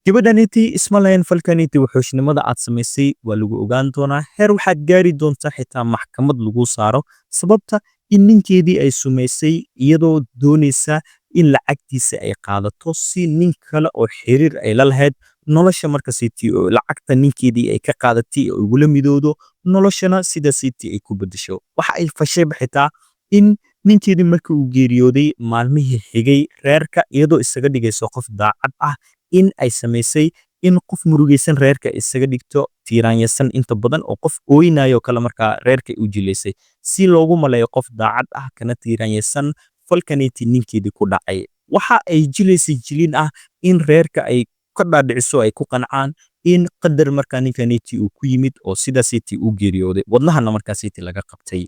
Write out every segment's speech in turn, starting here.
Gabadhaniti isma lahayn falkaniti wuxuushnimada aad samaysay waa lagu ogaan doonaa, heer waxaad gaari doontaa xitaa maxkamad lagu saaro sababta in ninkeedii ay sumaysay, iyadoo doonaysa in lacagtiisa ay qaadato si nin kale oo xiriir ay la lahayd nolosha markaasiti oo lacagta ninkeedii ay ka qaadatay oo igula midoodo noloshana sidaasiti ay ku bedesho. Waxa ay fashayba xitaa in ninkeedii markii uu geeriyooday maalmihii xigay reerka, iyadoo isaga dhigayso qof daacad ah, in ay samaysay in qof murugaysan reerka isaga dhigto, tiiraanyasan inta badan oo qof ooynayo kale markaa reerka u jilaysay, si loogu maleeyo qof daacad ah kana tiiraanyasan falkaneyti ninkeedii ku dhacay. Waxa ay jilaysay jilin ah in reerka ay ka dhaadhiciso, ay ku qancaan in qadar markaa ninkaneyti uu ku yimid oo sidaasiti u geeriyooday, wadnahana markaasiti laga qabtay.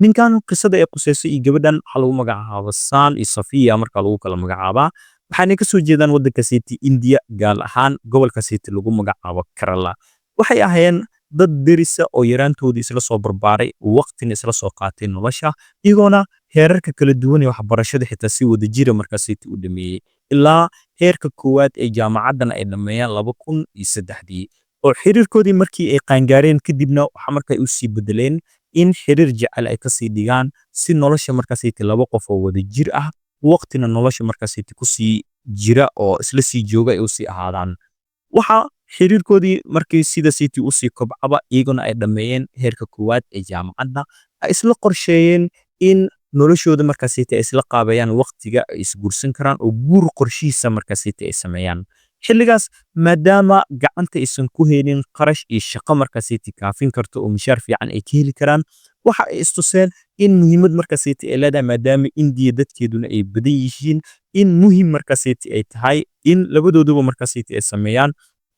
Ninkan qisada ay quseysay iyo gabadhan waxaa lagu magacaaba Saan iyo Safiya markaa lagu kala magacaabaa, waxaanay kasoo jeedaan waddanka siti India, gaar ahaan gobolka siti lagu magacaabo Kerala. Waxay ahaayeen dad derisa oo yaraantoodii isla soo barbaaray, waqtina isla soo qaatay nolosha, iyagoona heerarka kala duwan ee waxbarashada xitaa si wadajira markaasiti u dhameeyey ilaa heerka koowaad ee jaamacaddan ay dhammeeyaan 2003-dii. Oo xiriirkoodii markii ay qaangaareen kadibna waxa markaa u sii bedeleen in xiriir jecel ay kasii dhigaan, si nolosha markaasiti laba qof oo wadajir ah waqtina nolosha markaasiti kusii jira oo isla sii jooga ay usii ahaadaan. Waxa xiriirkoodii markii sida siti usii kobcaba, iyaguna ay dhammeeyeen heerka koowaad ee jaamacadda, ay isla qorsheeyeen in noloshooda markaasiti ay isla qaabeeyaan, waqtiga ay isguursan karaan oo guur qorshihiisa markaasiti ay sameeyaan. Xilligaas maadaama gacanta aysan ku haynin qarash iyo shaqo markaasiti kaafin karto oo mishaar fiican ay ka heli karaan, waxa ay istuseen in muhiimad markaasiti ay leedahay, maadaama Indiya dadkeeduna ay badan yihiin, in muhiim markaasiti ay tahay in labadooduba markaasiti ay sameeyaan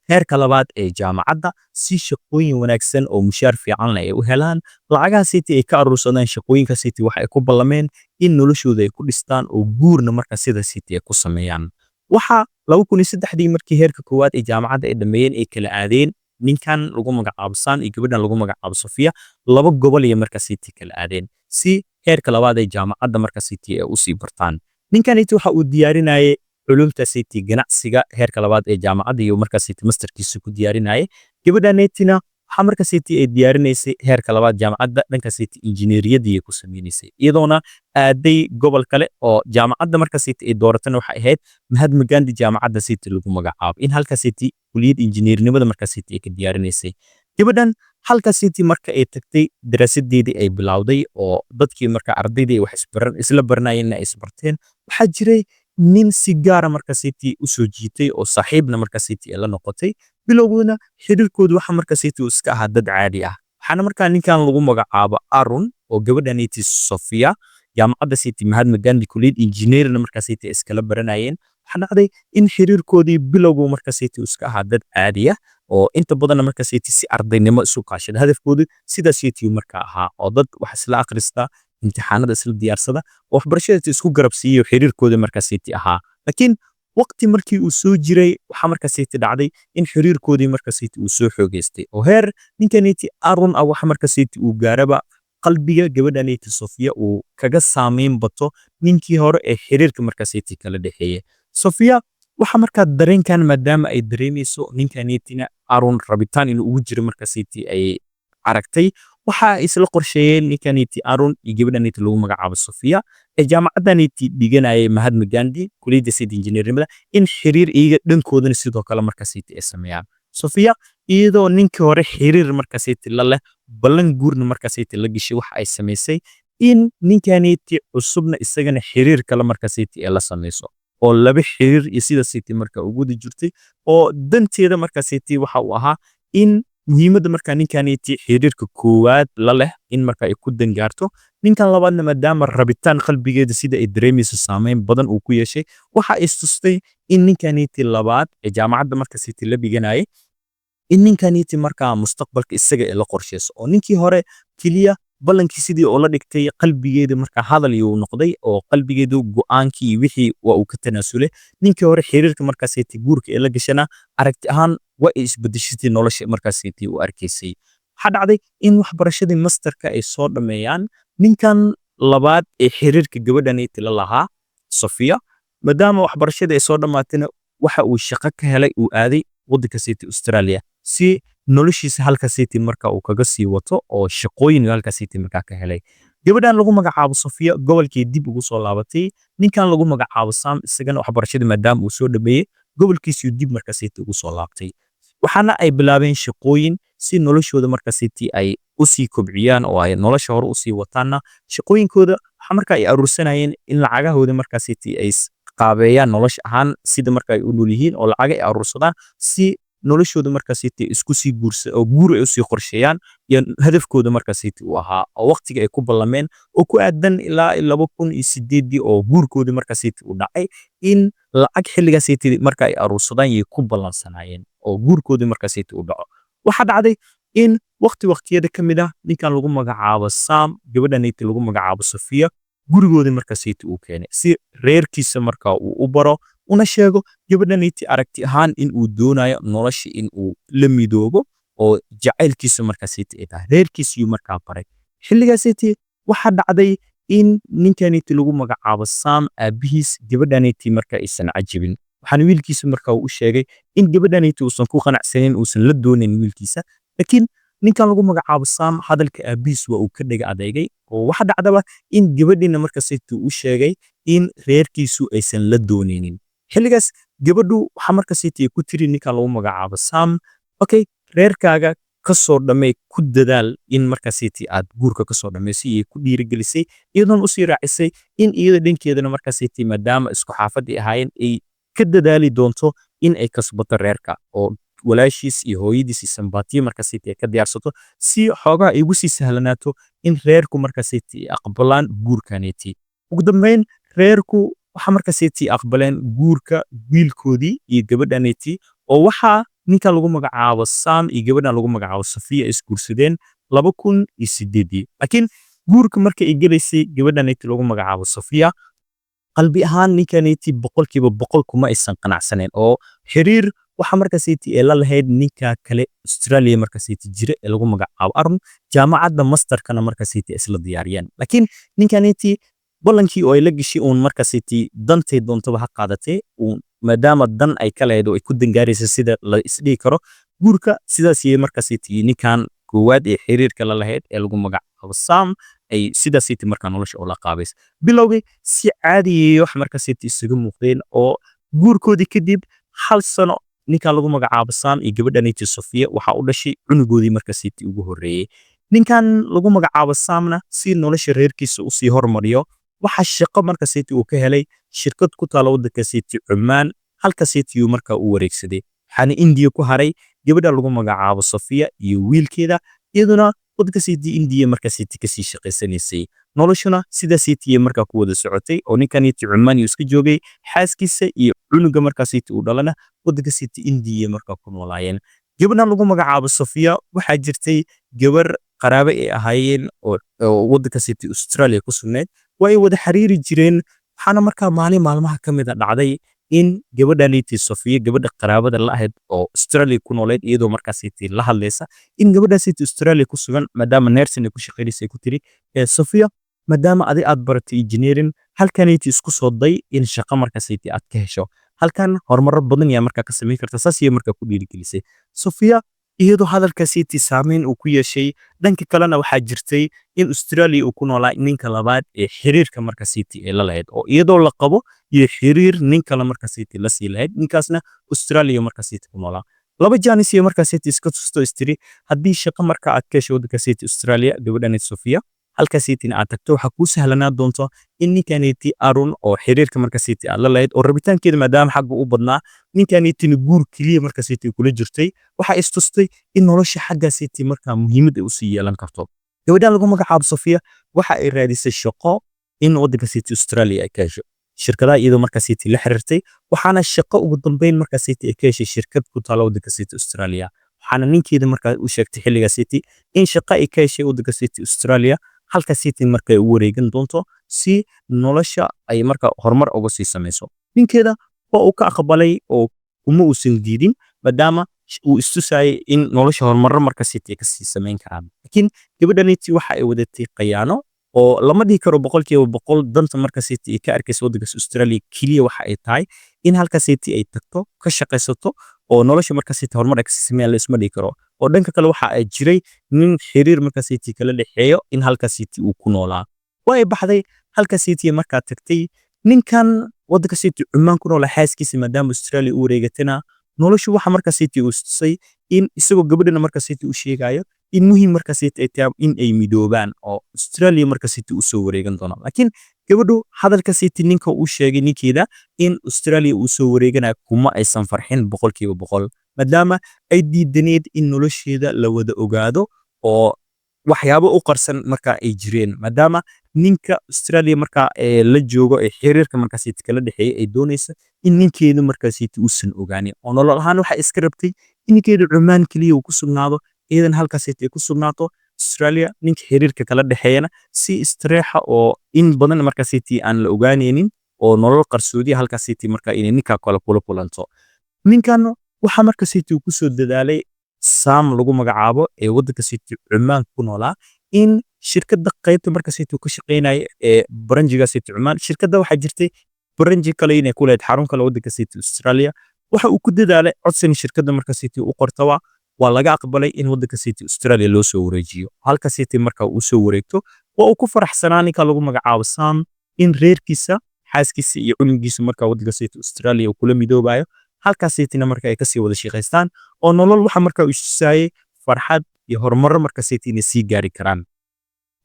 heerka labaad ee jaamacadda, si shaqooyin wanaagsan oo mushaar fiican leh ay u helaan. Lacagaha siti ay ka aruursadaan shaqooyinka siti waxa ay ku ballameen in noloshooda ay ku dhistaan oo guurna marka sida siti ay ku sameeyaan. Waxa 2003-dii markii heerka koowaad ee jaamacadda ay dhameeyeen ay kala aadeen ninkan lagu magacaabo San iyo gabadhan lagu magacaabo Sofia, laba gobol iyo marka siti kala aadeen si heerka labaad ee jaamacadda marka siti ay usii bartaan. Ninkaniti waxa uu diyaarinayay culumta siti ganacsiga heerka labaad ee jaamacadda iyo marka siti masterkiisa ku diyaarinayay. Gabadhaneetina waxaa marka siti ay diyaarinaysay heerka labaad jaamacadda, dhanka siti injineeriyadda ay ku sameynaysay, iyadoona aaday gobol kale oo jaamacadda marka siti ay dooratana waxay ahayd Mahatma Gandhi jaamacadda siti lagu magacaabo, in halka siti kuliyad injineernimada marka siti ay ka diyaarinaysay. Gabadhan halka siti marka ay tagtay, daraasadeedii ay bilowday oo dadkii marka ardaydii ay wax isla baranayeen ay isbarteen, waxaa jiray nin si gaara marka siti u soo jiitay oo saaxiibna marka siti ay la noqotay. Bilowgoodna xiriirkoodu waxa marka siti uu iska ahaa dad caadi ah. Waxaana markaa ninkan lagu magacaabo Arun oo gabadhaniti Sofia jaamacadda siti Mahatma Gandhi kuliyad engineering marka siti ay iskala baranayeen. Waxaa dhacday in xiriirkoodii bilowgu marka siti uu iska ahaa dad caadi ah oo inta badanna marka siti si ardaynimo isu kaashada, hadafkoodu sidaas siti marka ahaa, oo dad wax isla akhrista, imtixaanada isla diyaarsada oo waxbarashada isku garab siiyo xiriirkooda marka siti ahaa. Laakiin waqti markii uu soo jiray, waxaa marka siti dhacday in xiriirkoodii marka siti uu soo xoogeystay oo heer ninkaniti Arun ah waxa marka siti uu gaaraba qalbiga gabadhaniti Sofia uu kaga saameyn bato ninkii hore ee xiriirka marka siti kala dhexeeyay. Sofia waxa markaa dareenkan maadaama ay dareemayso ninkanitina Arun rabitaan inuu ugu jiro marka siti ay aragtay, waxa ay isla qorsheeyeen ninkaniti Arun iyo gabadhaniti lagu magacaabo Sofia ee jaamacaddaniti dhiganayay Mahatma Gandhi kuliyadda siti injineernimada in xiriir iyaga dhankoodana sidoo kale marka siti ay sameeyaan. Sofia iyadoo ninkii hore xiriir marka siti la leh, ballan guurna marka siti la gashay, waxa ay samaysay in ninkaniti cusubna isagana xiriir kale marka siti ay la sameyso, oo laba xiriir iyo sida siti marka ugu wada jirtay, oo danteeda marka siti waxa uu ahaa in muhiimadda marka ninkaniti xiriirka koowaad la leh in marka ay ku dangaarto. Ninkan labaadna maadaama rabitaan qalbigeeda sida ay dareemayso saameyn badan uu ku yeeshay, waxa ay istustay in ninkaniti labaad ee jaamacadda marka siti la dhiganayay in ninkaniti markaa mustaqbalka isaga ay la qorsheyso, oo ninkii hore keliya ballankii sidii oo la dhigtay qalbigeeda markaa hadal yuu noqday oo qalbigeedu go'aankii iyo wixii waa uu ka tanaasulay. Ninkii hore xiriirka markaasiti guurka ee la gashana aragti ahaan waa ay isbedeshatay nolosha markaasiti u arkaysay. Waxaa dhacday in waxbarashadii masterka ay soo dhammeeyaan. Ninkan labaad ee xiriirka gabadhaniti la lahaa Sofia, maadaama waxbarashadii ay soo dhammaatayna Waxa uu shaqo ka helay, uu aaday waddanka city Australia si noloshiisa halka city marka uu kaga sii wato, oo shaqooyin halka city markaa ka helay. Gabadhan lagu magacaabo Sofia gobolkii dib ugu soo laabatay. Ninkan lagu magacaabo Sam isagana waxbarashadii maadaama uu soo dhameeyey, gobolkiisuu dib marka city ugu soo laabtay. Waxaana ay bilaabeen shaqooyin si noloshooda marka city ay usii kobciyaan oo ay nolosha hore usii wataanna. Shaqooyinkooda waxa marka ay aruursanayeen in lacagahooda marka city ay qaabeeyaan nolosha ahaan sida marka ay u nool yihiin, oo lacaga ay aruursadaan si noloshooda marka city isku sii guursa oo guur ay usii qorsheeyaan. Iyo hadafkooda marka city uu ahaa oo waqtiga ay ku ballameen oo ku aadan ilaa 2008-dii oo guurkooda marka city uu dhacay, in lacag xilligaa city marka ay aruursadaan yay ku ballansanaayeen oo guurkoodii marka city uu dhaco. Waxaa dhacday in waqti waqtiyada ka mid ah ninkan lagu magacaabo Sam gabadhaniti lagu magacaabo Sofia gurigoodii marka city uu keenay si reerkiisa marka uu u baro una sheego gabadhaniti aragti ahaan in uu doonayo nolosha in uu la midoobo oo jacaylkiisa marka city ay tahay. Reerkiisiyuu markaa baray. Xilligaa city waxaa dhacday in ninkaniti lagu magacaabo Sam aabihiis gabadhaniti marka aysan cajibin. Waxaana wiilkiisa marka uu u sheegay in gabadhaniti uusan ku qanacsanin, uusan la doonayn wiilkiisa. Laakiin ninkan lagu magacaabo Sam hadalka aabihiis waa uu ka dhega adeegay, oo waxa dhacdaba in gabadhiina marka city u sheegay in reerkiisu aysan la doonaynin. Xilligaas gabadhu waxa marka city ku tiri ninkan lagu magacaabo Sam, "Okay, reerkaaga ka soo dhamay, ku dadaal in marka city aad guurka ka soo dhamaysay," iyo ku dhiirigelisay, iyadoon usii raacisay in iyada dhankeedana marka city maadaama isku xaafadii ahaayeen ay ka dadaali doonto in ay kasbato reerka, oo walaashiis iyo hooyadiis iyo sambaatiyo marka city ay ka diyaarsato si xoogaha ay ugu sii sahlanaato in reerku marka city ay aqbalaan guurkaneeti. Ugu dambeyn reerku waxa marka city aqbaleen guurka wiilkoodii iyo gabadhaneeti, oo waxaa ninkan lagu magacaabo Sam iyo gabadhan lagu magacaabo Sofia ay isguursadeen 2008-dii. Laakiin guurka marka ay gelaysay gabadhaneeti lagu magacaabo Sofia, qalbi ahaan ninkaneeti 100% kuma aysan qanacsaneen, oo xiriir waxa marka city ay la lahayd ninka kale Australia marka city jira ee lagu magacaabo Arun, jaamacadda masterkana marka city isla diyaariyeen. Laakiin ninkaneeti ballankii oo ay la gashay uun marka city dantay doontaba ha qaadatay uun, maadaama dan ay ka lahayd oo ay ku dangaaraysa sida la isdhihi karo guurka sidaas iyo marka city ninkan koowaad ee xiriirka la lahayd ee lagu magacaabo Sam ay sidaas city markaa nolosha ula qaabays. Bilowgii si caadiyay wax marka city isugu muuqdeen, oo guurkoodii kadib hal sano ninkan lagu magacaabo Sam iyo gabadhaniti Sofia waxaa u dhashay cunugoodii marka city ugu horreeyey. Ninkan lagu magacaabo Samna si nolosha reerkiisa usii hormariyo, waxa shaqo marka city uu ka helay shirkad ku taala waddanka city Cumaan. Halka city uu markaa u wareegsaday, waxaana India ku haray gabadha lagu magacaabo Sofia iyo wiilkeeda. Iyaduna waddanka city India marka city kasii shaqaysanaysay. Noloshuna sida city markaa ku wada socotay, oo ninkaniti Cumaan uu iska joogay, xaaskiisa iyo cunuga markaa city uu dhalana waddanka city India markaa ku noolaayeen. Gabadhan lagu magacaabo Sofia waxaa jirtay gabar qaraabe ay ahaayeen oo waddanka city Australia ku sugnayd. Waa ay wada xiriiri jireen. Waxaana markaa maalin maalmaha ka mid a dhacday in gabadhaniti Sofia gabadha qaraabada la ahayd oo Australia ku nooleed, iyadoo markaa city la hadlaysa, in gabadha city Australia ku sugan, maadaama nursing ay ku shaqaynaysa, ku tiri, "Sofia, maadaama adi aad baratay engineering, halkaniti isku soo day in shaqo marka city aad ka hesho, halkan horumaro badan yaa markaa ka samayn karta." Saas iyo markaa ku dhiirigelisay Sofia, iyadoo hadalka city saameyn uu ku yeeshay. Dhanka kalena waxaa jirtay in Australia uu ku noolaa ninka labaad ee xiriirka marka city ay la lahayd, oo iyadoo la qabo iyo xiriir nin kale marka city la sii lahayd. Ninkaasna Australia marka city ku noolaa. Laba chance iyo marka city iska tusto, istiri haddii shaqo marka aad ka hesho waddanka city Australia, gabadhan Sofia, halka cityna aad tagto, waxaa kuu sahlanaa doonto in ninkaniti Arun oo xiriirka marka city aad la lahayd, oo rabitaankeeda maadaama xagga u badnaa, ninkanitina guur keliya marka city kula jirtay, waxaa istustay in nolosha xagga city markaa muhiimad ay usii yeelan karto. Gabadhan lagu magacaabo Sofia waxa ay raadisay shaqo in waddanka city Australia ay ka hesho, shirkadaha iyadoo marka city la xiriirtay. Waxaana shaqo ugu dambeyn marka city ay ka heshay shirkad ku taala waddanka city Australia. Waxaana ninkeeda markaa u sheegtay xilliga city in shaqo ay ka heshay waddanka city Australia, halka city marka ay u wareegan doonto si nolosha ay marka horumar uga sii samayso. Ninkeeda waa uu ka aqbalay oo kuma uusan diidin, maadaama uu istusayay in nolosha horumarro marka city ay kasii samayn karaan. Laakiin gabadhaniti waxa ay wadatay khayaano. Oo lama dhihi karo 100% danta markaasiti ay ka arkaysa waddankaas Australia keliya waxa ay tahay in halkaasiti ay tagto, ka shaqaysato oo nolosha markaasiti horumar ay kasii sameeyaan, la isma dhihi karo. Oo dhanka kale waxa ay jiray nin xiriir markaasiti kala dhexeeyo in halkaasiti uu ku noolaa. Waa ay baxday, halkaasiti markaa tagtay. Ninkan waddanka city Cumaan ku noolaa xaaskiisa maadaama Australia u wareegatana, noloshu waxa markaasiti uu istusay in isagoo gabadhana markaasiti u sheegayo in muhiim markaasiti ay tahay in ay midoobaan oo Australia markaasiti u soo wareegan doonaan. Laakiin gabadhu hadalkaasiti ninka uu sheegay, ninkeeda, in Australia uu soo wareeganayo kuma aysan farxin 100%, maadaama ay diidaneed in nolosheeda la wada ogaado oo waxyaabo u qarsan marka ay jireen, maadaama ninka Australia markaa ee la joogo ee xiriirka markaasiti kala dhexeeyay ay doonaysa in ninkeedu markaasiti uusan ogaanin. Oo nolol ahaan waxay iska rabtay in ninkeedu Cumaan keliya uu ku sugnaado, iyadan halkaasiti ay ku sugnaato Australia, ninka xiriirka kala dhexeeyana si istireexa oo in badan markaasiti aan la ogaanaynin oo nolol qarsoodi halkaasiti marka inay ninka kale kula kulanto. Ninkan waxa markaasiti uu kusoo dadaalay, Sam lagu magacaabo, ee waddanka city Cumaan ku noolaa, in shirkadda qaybta markaasiti uu ka shaqeynaya ee branch-iga city Cumaan, shirkadda waxaa jirtay branch kale inay ku leedahay xarun kale waddanka city Australia. Waxa uu ku dadaalay codsan shirkadda markaasiti u qortawa, waa laga aqbalay in waddanka city Australia loo soo wareejiyo, halka city marka uu soo wareegto. Waa uu ku faraxsanaa ninka lagu magacaabo Sam in reerkiisa, xaaskiisa iyo cunugiisa marka waddanka city Australia uu kula midoobayo, halkaas cityna marka ay kasii wada shaqaystaan oo nolol waxa marka uu istusaayay farxad iyo horumarro marka city inay sii gaari karaan.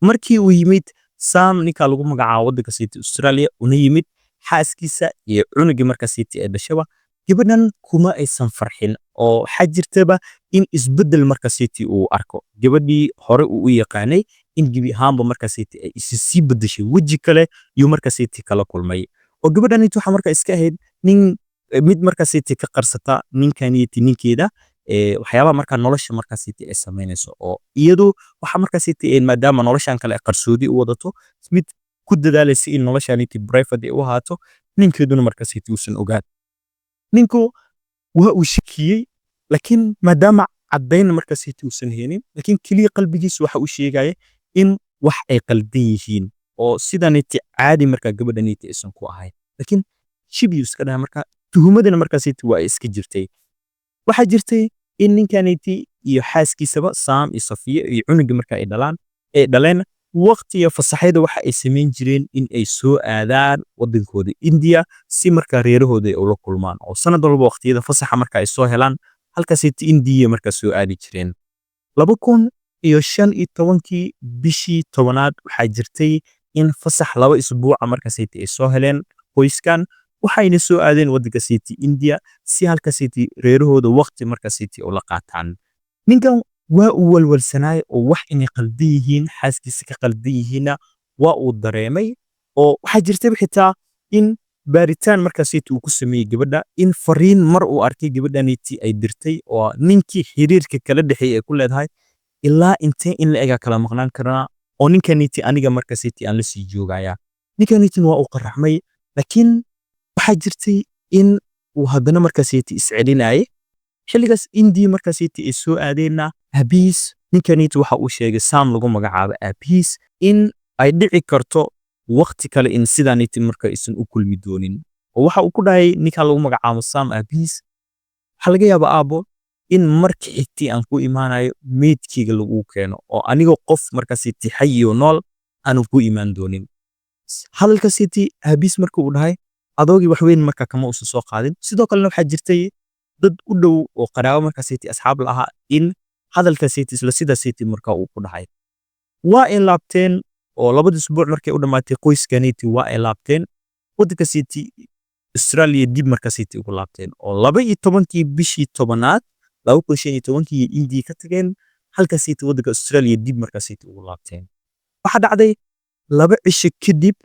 Markii uu yimid Sam ninka lagu magacaabo waddanka city Australia, una yimid xaaskiisa iyo cunugii marka city ee dhashaba, gabadhan kuma aysan farxin. Oo waxaa jirtaba in isbeddel marka city uu arko, gabadhii hore uu u yaqaanay in gebi ahaanba marka city ay isi sii beddeshay, weji kale yuu marka city kala kulmay. Oo gabadhan waxa marka iska ahayd nin mid marka city ka qarsata ninkaniti ninkeeda waxyaabaha marka nolosha marka city ay samaynayso. Oo iyadu waxa marka city maadaama noloshan kale ay qarsoodi u wadato, mid ku dadaalaysa in noloshaniti private ay u ahaato, ninkeeduna marka city uusan ogaan. Ninku waa uu shakiyey, laakiin maadaama caddayn marka city uusan haynin, laakiin keliya qalbigiisu waxa uu sheegaya in wax ay qaldan yihiin oo sidaniti caadi marka gabadhaniti aysan ku ahayn. Laakiin shibiyuu iska dhahay, marka tuhumadana marka city waa ay iska jirtay. Waxaa jirtay in ninkaniti iyo xaaskiisaba, Sam iyo Safiya, iyo cunuga marka ay dhalaan ay dhaleen, waqtiga fasaxyada waxa ay samayn jireen in ay soo aadaan waddankooda India si marka reerahooda ay ula kulmaan. Oo sanad walba waqtiyada fasaxa marka ay soo helaan, halkaasiti India marka soo aadi jireen. 2015-kii bishii 10aad waxaa jirtay in fasax 2 isbuuca markaasiti ay soo heleen qoyskan, waxayna soo aadeen waddanka city India si halkaasiti reerahooda waqti markaasiti ula qaataan. Ninkan waa uu walwalsanaay oo wax inay qaldan yihiin, xaaskiisa ka qaldan yihiinna waa uu dareemay. Oo waxaa jirtaba xitaa in baaritaan markaasiti uu ku sameeyey gabadha, in fariin mar uu arkay gabadhaniti ay dirtay oo ninkii xiriirka kala dhexeeyay ay ku leedahay: "Ilaa intee in la egaa kala maqnaan karaa oo ninkaniti aniga markaasiti aan la sii joogaya?" Ninkanitina waa uu qaraxmay, laakiin waxaa jirtay in uu haddana markaasiti iscelinayay. Xilligaas India markaasiti ay soo aadeenna, aabihiis ninkaniti waxa uu sheegay, Sam lagu magacaabo aabihiis, in ay dhici karto waqti kale in sidaaniti marka aysan u kulmi doonin. Oo waxa uu ku dhahay ninkan lagu magacaabo Sam aabihiis: "Waxaa laga yaabaa, aabbo, in marka xigtii aan ku imaanayo meydkeyga lagu keeno oo anigoo qof markaasiti xayi oo nool aanu ku imaan doonin." Hadalka city aabihiis marka uu dhahay, adoogii wax weyn marka kama uusan soo qaadin. Sidoo kalena waxaa jirtay dad u dhow oo qaraabo markaasiti asxaab la ahaa in hadalka city isla sida city marka uu ku dhahay. Waa ay laabteen oo 2-dii isbuuc markay u dhammaatay qoyskaniti waa ay laabteen waddanka city Australia, dib marka city ugu laabteen. Oo 12-kii bishii 10aad 2015-kii India ka tageen, halka city waddanka Australia dib marka city ugu laabteen. Waxaa dhacday 2 cisho kadib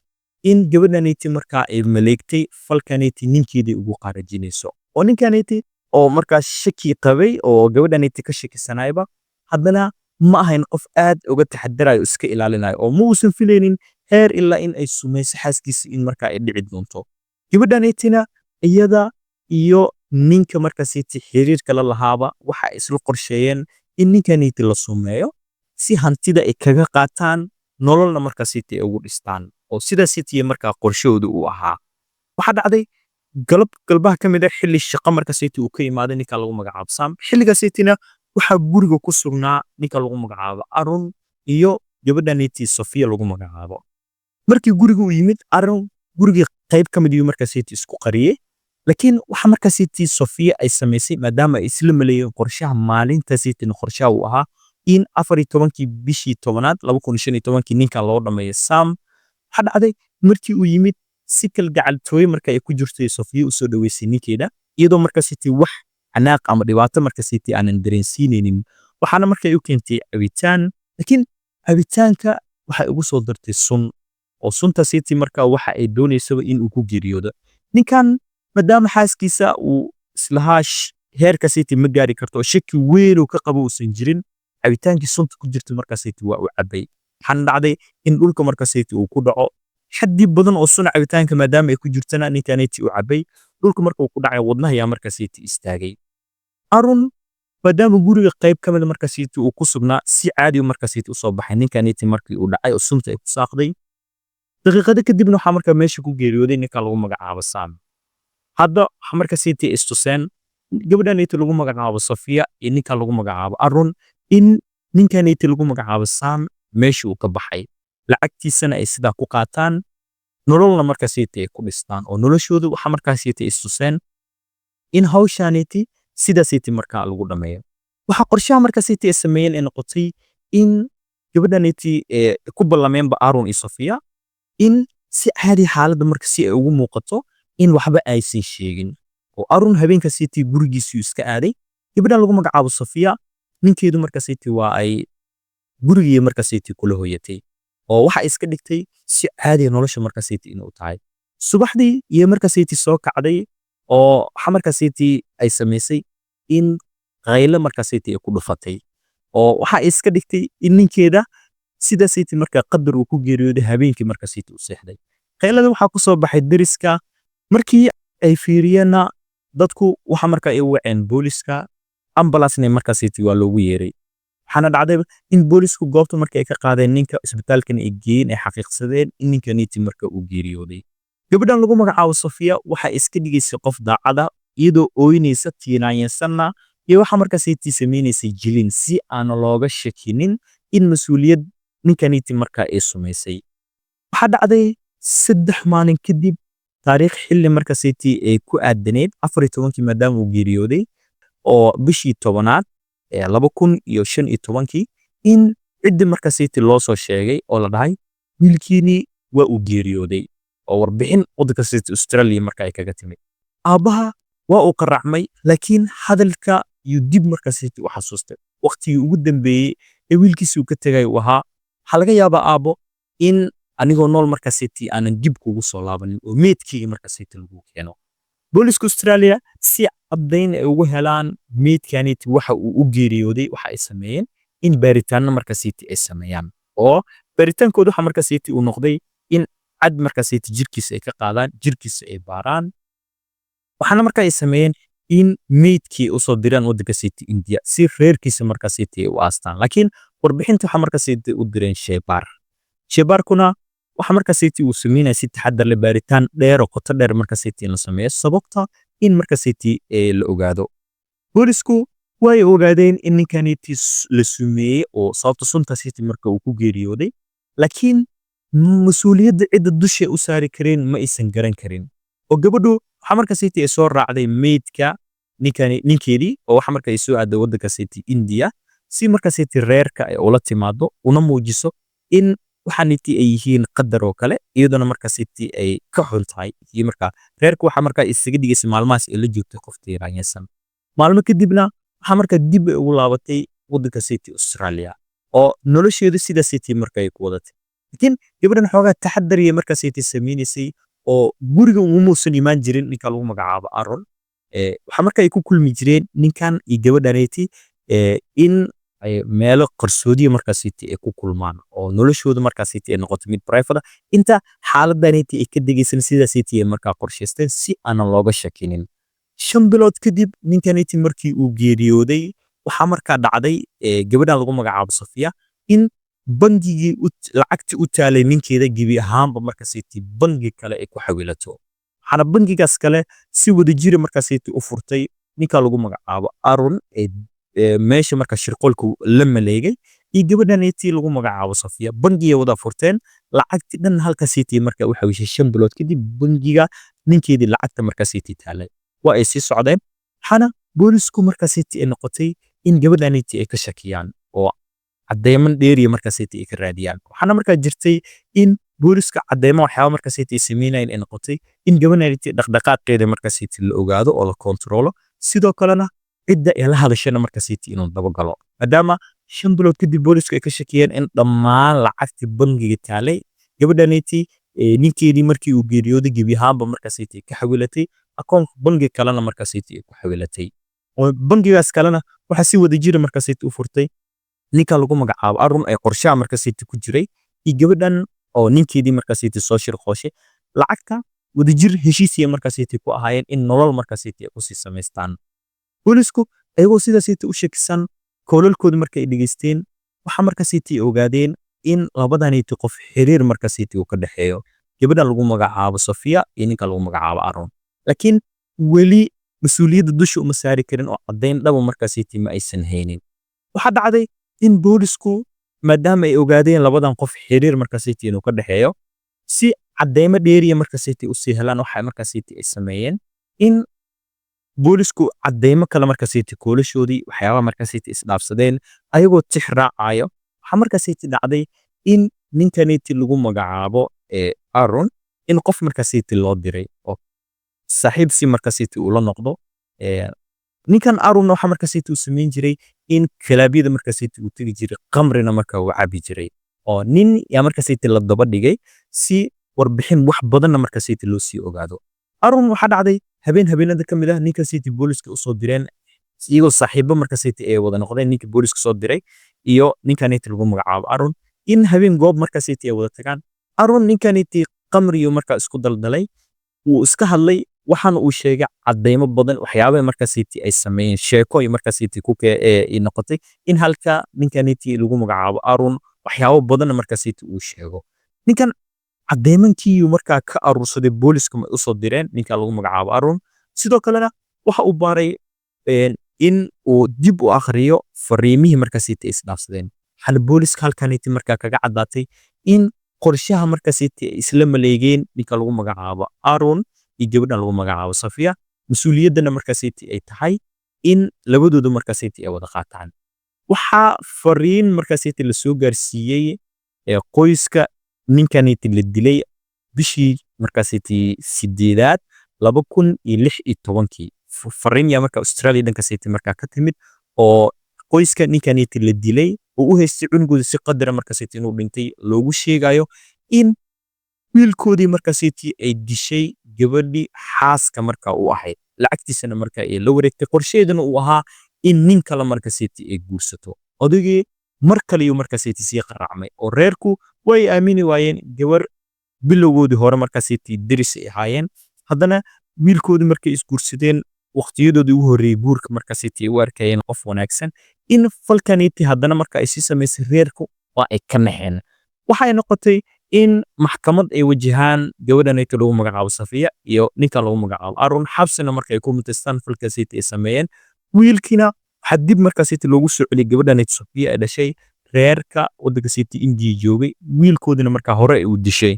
in gabadhaniti markaa ay maleegtay falkaniti ninkeedii ugu qaarajinayso. Oo ninkaniti oo markaas shaki qabay oo gabadhaniti ka shakisanayba, haddana ma ahayn qof aad uga taxadarayo, iska ilaalinayo, oo ma uusan filaynin heer ilaa in ay sumayso xaaskiisa in markaa ay dhici doonto. Gabadhanitina iyada iyo ninka markaasiti xiriirka la lahaaba waxa ay isla qorsheeyeen in ninkaniti la sumeeyo si hantida ay kaga qaataan. Nololna markaasiti ay ugu dhistaan oo sidaasiti markaa qorshahooda uu ahaa. Waxaa dhacday galab galbaha ka mid ah, xilli shaqo markaasiti uu ka imaaday ninka lagu magacaabo Sam. Xilligaasitina waxaa guriga ku sugnaa ninka lagu magacaabo Arun iyo gabadhaniti Sofia lagu magacaabo. Markii guriga uu yimid Arun, gurigii qayb ka mid ayuu markaasiti isku qariyey. Laakiin waxa markaasiti Sofia ay samaysay, maadaama ay isla maleeyeen qorshaha maalintaasitina qorshaha uu ahaa in 14-kii bishii 10aad 2015-kii ninkan loo dhameeyo Sam. Waxaa dhacday markii uu yimid, si kalgacaltooye marka ay ku jirtay Sofia usoo dhaweysay ninkeeda, iyadoo markaasiti wax canaaq ama dhibaato markaasiti aanan dareensiinaynin. Waxaana marka ay u keentay cabitaan, laakiin cabitaanka waxay ugu soo dartay sun, oo suntaasiti marka waxa ay doonaysaba in uu ku geeriyoodo ninkan, maadaama xaaskiisa uu islahaa heerkaasiti ma gaari karto oo shaki weyn uu ka qabo uusan jirin. Cabitaankii sunta ku jirta markaasiti waa uu cabay. Waxaana dhacday in dhulka markaasiti uu ku dhaco. Xaddi badan oo sun cabitaanka maadaama ay ku jirtana ninkaniti uu cabay, dhulka marka uu ku dhacay, wadnaha ayaa markaasiti istaagay. Arun, maadaama guriga qayb ka mid markaasiti uu ku sugnaa, si caadi markaasiti usoo baxay ninkaniti markii uu dhacay oo sunta ay ku saaqday. Daqiiqado kadibna waxaa markaa meesha ku geeriyooday ninka lagu magacaabo Sam. Hadda waxa markaasiti istuseen gabadhaniti lagu magacaabo Sofia iyo ninka lagu magacaabo Arun in ninkaniti lagu magacaabo Sam meesha uu ka baxay, lacagtiisana ay sidaa ku qaataan, nololna markaasiti ay ku dhistaan, oo noloshoodu waxa markaasiti istuseen in hawshaniti sidaasiti markaa lagu dhameeyo. Waxa qorshaha markaasiti ay sameeyeen ay noqotay in gabadhaniti ku ballameenba Arun iyo Sofia in si caadi xaaladda marka si ay ugu muuqato in waxba aysan sheegin, oo Arun habeenkaasiti gurigiisuu iska aaday. Gabadhan lagu magacaabo Sofia ninkeedu markaasiti waa ay gurigii markaasiti kula hoyatay, oo waxa iska dhigtay si caadi nolosha markaasiti inuu tahay. Subaxdii iyo markaasiti soo kacday, oo waxa markaasiti ay samaysay in qaylo markaasiti ay ku dhufatay, oo waxa iska dhigtay in ninkeeda sidaasiti markaa qadar uu ku geeriyooday habeenkii markaasiti u seexday. Qaylada waxaa ku soo baxay deriska. Markii ay fiiriyeenna dadku, waxa markaa ay u waceen booliska, ambalancena markaasiti waa loogu yeeray. Waxaana dhacday in boolisku goobta markii ay ka qaadeen ninka, isbitaalkan ay geeyeen, ay xaqiiqsadeen in ninkaniti marka uu geeriyooday. Gabadhan lagu magacaabo Sofia waxay iska dhigaysay qof daacada, iyadoo ooynaysa, tiiraanyansanna, iyo waxa markaasiti samaynaysay jilin si aan looga shakinin in mas-uuliyad ninkaniti markaa ay sumaysay. Waxaa dhacday 3 maalin kadib, taariikh xilli markaasiti ay ku aadaneyd 14-kii maadaama uu geeriyooday oo bishii 10aad ee 2015-kii, in ciddi markaasiti loo soo sheegay oo la dhahay wiilkiinii waa uu geeriyooday, oo warbixin waddanka city Australia marka ay kaga timid. Aabbaha waa uu qaracmay, laakiin hadalka yuu dib markaasiti u xasuustay waqtigii ugu dambeeyey ee wiilkiisi uu ka tegay uu ahaa: "Waxaa laga yaabaa, aabbo, in anigoo nool markaasiti aanan dib kugu soo laabanin oo meydkeyga markaasiti lagu keeno." Booliska Australia, si caddayn ay ugu helaan meydkaniti waxa uu u geeriyooday, waxa ay sameeyeen in baaritaanno markaasiti ay sameeyaan, oo baaritaankooda waxa markaasiti uu noqday in cad markaasiti jirkiisa ay ka qaadaan, jirkiisa ay baaraan. Waxaana marka ay sameeyeen in meydkii usoo diraan waddanka city India si reerkiisa markaasiti ay u aastaan. Laakiin warbixinta waxa markaasiti u direen sheebaar. Sheebaarkuna waxa markaasiti uu sameynaya si taxadar leh baaritaan dheer oo qoto dheer markaasiti in la sameeyo sababta in markaasiti la ogaado. Boolisku way ogaadeen in ninkaniti la sumeeyey oo sababta suntaasiti marka uu ku geeriyooday, laakiin mas-uuliyadda cidda dusha u saari kareen ma aysan garan karin. Oo gabadhu waxa markaasiti ay soo raacday meydka ninkani, ninkeedii, oo waxa marka ay soo aaday waddanka city India si markaasiti reerka ay ula timaado una muujiso in waxaaniti ay yihiin qadar oo kale, iyaduna markaasiti ay ka xun tahay. Iyo marka reerka waxa markaa isaga dhigaysay maalmahaas ay la joogtay qof tiiraanyansan. Maalmo kadibna waxaa markaa dib ay ugu laabatay waddanka city Australia, oo nolosheedu sidaa city marka ay ku wadatay. Laakiin gabadhan xoogaa taxadar iyo markaasiti sameynaysay, oo guriga umuusan imaan jirin ninka lagu magacaabo Aaron. Waxaa marka ay ku kulmi jireen ninkan iyo gabadhaneyti in ay meelo qarsoodiya markaasiti ay ku kulmaan, oo noloshooda markaasiti ay noqoto mid private ah inta xaaladaniti ay ka degaysan. Sidaasiti ay markaa qorshaysteen si aanan looga shakinin. 5 bilood kadib ninkaniti markii uu geeriyooday, waxaa markaa dhacday gabadhan lagu magacaabo Sofia in Bangigii lacagtii u taalay ninkeeda gebi ahaanba markaasiti bangi kale ay ku xawilato. Waxaana bangigaas kale si wadajira markaasiti u furtay ninka lagu magacaabo Arun ee meesha marka shirqoolka la maleegay iyo gabadhaneetii lagu magacaabo Safiya. Bangigay wada furteen, lacagtii dhan halkaasiitii marka u xawishay. 5 bilood kadib bangiga ninkeedii lacagta markaasiitii taalay waa ay sii socdeen. Waxaana boolisku markaasiitii ay noqotay in gabadhaneetii ay ka shakiyaan oo cadeyman dheeriya markaasiitii ay ka raadiyaan. Waxaana markaa jirtay in booliska cadeymo waxyaaba markaasiitii ay sameynayeen ay noqotay in gabadhaneetii dhaqdhaqaaqeeda markaasiitii la ogaado oo la kontaroolo, sidoo kalena cidda ay la hadashana markaasiitii inuu dabagalo, maadaama 5 bilood kadib boolisku ay ka shakiyeen in dhammaan lacagtii bangiga taalay gabadhaneetii ninkeedii markii uu geeriyooday gebi ahaanba markaasiitii ka xawilatay akoonka bangi kalena markaasiitii ay ku xawilatay, oo bangigaas kalena waxaa si wadajira markaasiitii u furtay ninka lagu magacaabo Arun ee qorshaha markaasiitii ku jiray iyo gabadhan oo ninkeedii markaasiitii soo shirqooshay. Lacagta wadajir heshiisiya markaasiitii ku ahaayeen in nolol markaasiitii ay kusii samaystaan. Boolisku ayagoo sidaasiitii u shakisan, koolalkooda markay dhegeysteen, waxaa markaasiitii ogaadeen in labadaniiti qof xiriir markaasiitii uu ka dhexeeyo, gabadhan lagu magacaabo Safiya iyo ninka lagu magacaabo Arun. Laakiin weli mas-uuliyadda dusha uma saari karin oo caddayn dhaba markaasiitii ma aysan haynin. Waxaa dhacday in boolisku, maadaama ay ogaadeen labadan qof xiriir markaasiitii inuu ka dhexeeyo, si cadeymo dheeriya markaasiitii usii helaan, waxa markaasiitii ay sameeyeen in boolisku cadeymo kale markaasiitii koolashoodii waxyaabaha markaasiitii isdhaafsadeen ayagoo tix raacayo. Waxaa markaasiitii dhacday in ninkaniti lagu magacaabo Aaron in qof markaasiitii loo diray oo saaxiib si markaasiitii ula noqdo. Ninkan Aaron waxa markaasiitii uu samayn jiray in kalaabyada markaasiitii uu tegi jiray, qamrina marka uu cabi jiray, oo nin yaa markaasiitii la daba dhigay si warbixin wax badanna markaasiitii loo sii ogaado. Aaron waxaa dhacday habeen habeenada ka mid ah ninkaasiitii booliska usoo direen, iyagoo saaxiibo markaasiitii ay wada noqdeen ninkii booliska soo diray iyo ninkaniti lagu magacaabo Aaron, in habeen goob markaasiitii ay wada tagaan. Aaron ninkaniti qamriyo markaa isku daldalay, wuu iska hadlay, waxaana uu sheegay cadeymo badan waxyaabaha markaasiitii ay sameeyeen. Sheeko ay markaasiitii ku noqotay in halka ninkaniti lagu magacaabo Aaron waxyaabo badanna markaasiitii uu sheego. Ninkan cadeymankii markaa ka aruursaday booliska usoo direen ninka lagu magacaabo Aaron. Sidoo kalena waxa uu baaray in uu dib u akhriyo fariimihii markaasiitii ay isdhaafsadeen. Waxaana booliska halkaniti markaa kaga caddaatay in qorshaha markaasiitii ay isla maleegeen ninka lagu magacaabo Aaron iyo gabadhan lagu magacaabo Safiya, mas-uuliyaddana markaasiitii ay tahay in labadoodu markaasiitii ay wada qaataan. Waxaa fariin markaasiitii lasoo gaarsiiyey qoyska ninkaniti la dilay bishii markaasiitii 8aad 2016-kii. Fariin yaa marka Australia dhankaasiitii markaa ka timid oo qoyska ninkaniti la dilay oo u haystay cunugooda si qadara markaasiitii inuu dhintay, loogu sheegayo in wiilkoodii markaasiitii ay dishay gabadhii xaaska marka u ahayd, lacagtiisana marka ay la wareegtay, qorsheeduna uu ahaa in nin kale markaasiitii ay guursato. Odaygii mar kale yuu markaasiitii sii qaracmay oo reerku way aamini waayeen gabar bilowgoodii hore markaasiitii deris ay ahaayeen, haddana wiilkoodii markay isguursadeen waqtiyadoodii ugu horreeyey guurka markaasiitii ay u arkayeen qof wanaagsan, in falkaniitii haddana marka ay sii samaysay reerku waa ay ka naxeen. Waxay noqotay in maxkamad ay wajahaan gabadhanayta lagu magacaabo Safiya iyo ninkan lagu magacaabo Aaron, xabsina marka ay ku mutaystaan falkaasayta ay sameeyeen. Wiilkiina waxaa dib markaasayta loogu soo celiyey gabadhanayta Safiya ay dhashay reerka waddanka sayta Indiya joogay, wiilkoodina markaa hore ay u dishay.